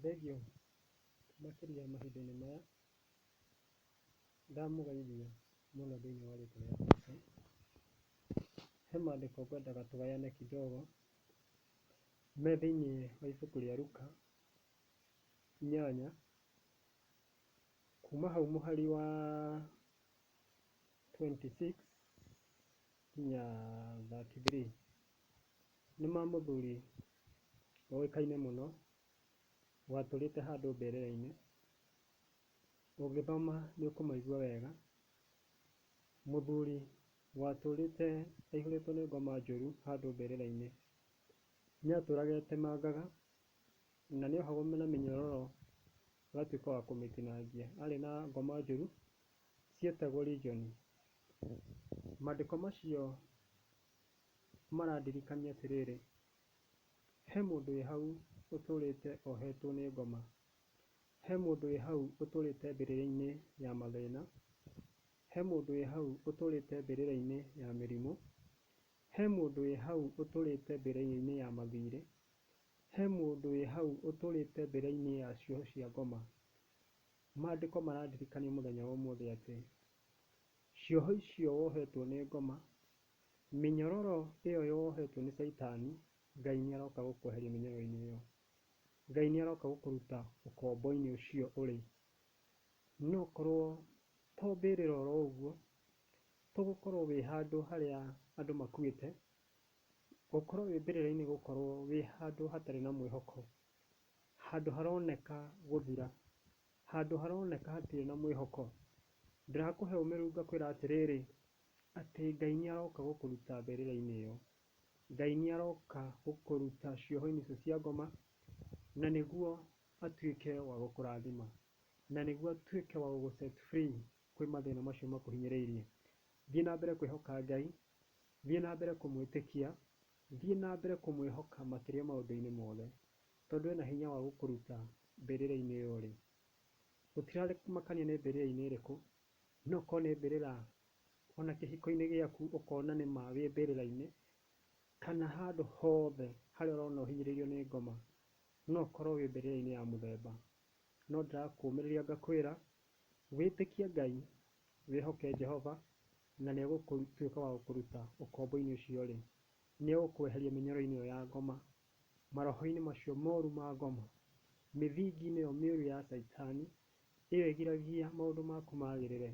Thengiũ makĩria mahinda-inĩ maya, ndamũgeithia mũno thĩiniĩ wa rĩtwa rĩa Jesũ. He maandĩko ngwendaga tũgayane kidogo me thĩiniĩ wa ibuku rĩa Luka 8, kuma hau mũhari wa 26 nginya 33. Nĩ ma mũthuri ũĩkaine mũno watũrĩte handũ mbĩrĩra-inĩ. Ũngĩthoma nĩ ũkũmaigua wega. Mũthuri watũrĩte aihũrĩtwo nĩ ngoma njũru handũ mbĩrĩra-inĩ. Nĩ atũraga etemangaga na nĩ ohagwo na mĩnyororo agatuĩka wa kũmĩtinangia. Arĩ na ngoma njũru cietagwo Legion. Maandĩko macio marandirikania atĩrĩrĩ, he mũndũ wĩ hau ũtũrĩte ohetwo nĩ ngoma. He mũndũ wĩ hau ũtũrĩte mbĩrĩra-inĩ ya mathĩna. He mũndũ wĩ hau ũtũrĩte mbĩrĩra-inĩ ya mĩrimũ. He mũndũ wĩ hau ũtũrĩte mbĩrĩra-inĩ ya mathirĩ. He mũndũ wĩ hau ũtũrĩte mbĩrĩra-inĩ ya cioho cia ngoma. Maandĩko marandirikania mũthenya wa ũmũthĩ atĩ cioho icio wohetwo nĩ ngoma, mĩnyororo ĩyo wohetwo nĩ caitani, Ngai nĩ aroka gũkweheria mĩnyororo-inĩ ĩyo. Ngai nĩ aroka gũkũruta ũkombo-inĩ ũcio ũrĩ. No ũkorwo to mbĩrĩra oro ũguo, to gũkorwo wĩ handũ harĩa andũ makuĩte, gũkorwo wĩ mbĩrĩra-inĩ gũkorwo wĩ handũ hatarĩ na mwĩhoko, handũ haroneka gũthira, handũ haroneka hatirĩ na mwĩhoko. Ndĩrakũhe ũmĩrĩru ngakwĩra atĩrĩrĩ, atĩ Ngai nĩ aroka gũkũruta mbĩrĩra-inĩ ĩyo. Ngai nĩ aroka gũkũruta cioho-inĩ icio cia ngoma, na nĩguo atuĩke wa gũkũrathima, na nĩguo atuĩke wa gũgũ set free kwĩ mathĩna macio makũhinyĩrĩirie. Thiĩ na mbere kwĩhoka Ngai, thiĩ na mbere kũmwĩtĩkia, thiĩ na mbere kũmwĩhoka makĩria maũndũ-inĩ mothe, tondũ ena hinya wa gũkũruta mbĩrĩra-inĩ ĩyo ũrĩ. Gũtiramakania nĩ mbĩrĩra-inĩ ĩrĩkũ, no ũkorwo nĩ mbĩrĩra ona kĩhiko-inĩ gĩaku ũkona nĩma wĩ mbĩrĩra-inĩ, kana handũ hothe harĩa ũrona ũhinyĩrĩirio nĩ ngoma, no ũkorwo wĩ mbĩrĩra-inĩ ya mũthemba. No ndĩrakũũmĩrĩria ngakwĩra, wĩtĩkie Ngai, wĩhoke Jehova, na nĩ egũtuĩka wa gũkũruta ũkombo-inĩ ũcio ũrĩ. Nĩ egũkweheria mĩnyororo-inĩ ĩyo ya ngoma, maroho-inĩ macio moru ma ngoma, mĩthingi-inĩ ĩyo mĩũru ya caitani, ĩyo ĩgiragia maũndũ maku magĩrĩre,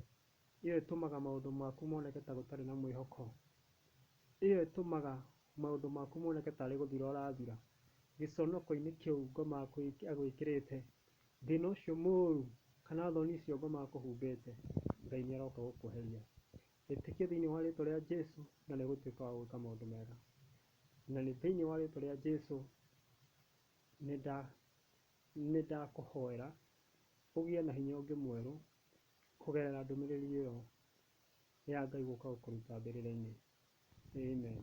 ĩyo ĩtũmaga maũndũ maku moneke ta gũtarĩ na mwĩhoko, ĩyo ĩtũmaga maũndũ maku moneke tarĩ gũthira ũrathira. Gĩconoko-inĩ kĩu ngoma agwĩkĩrĩte, thĩna ũcio mũru kana thoni icio ngoma akũhumbĩte, Ngai nĩ aroka gũkweheria. Ĩtĩkia thĩinĩ wa rĩtwa rĩa Jesu na nĩ ũgũtuĩka wa gwĩka maũndũ mega. Na nĩ thĩinĩ wa rĩtwa rĩa Jesu nĩ ndakũhoera ũgĩe na hinya ũngĩ mwerũ kũgerera ndũmĩrĩri ĩyo ya Ngai gũka gũkũruta mbĩrĩra-inĩ. Amen.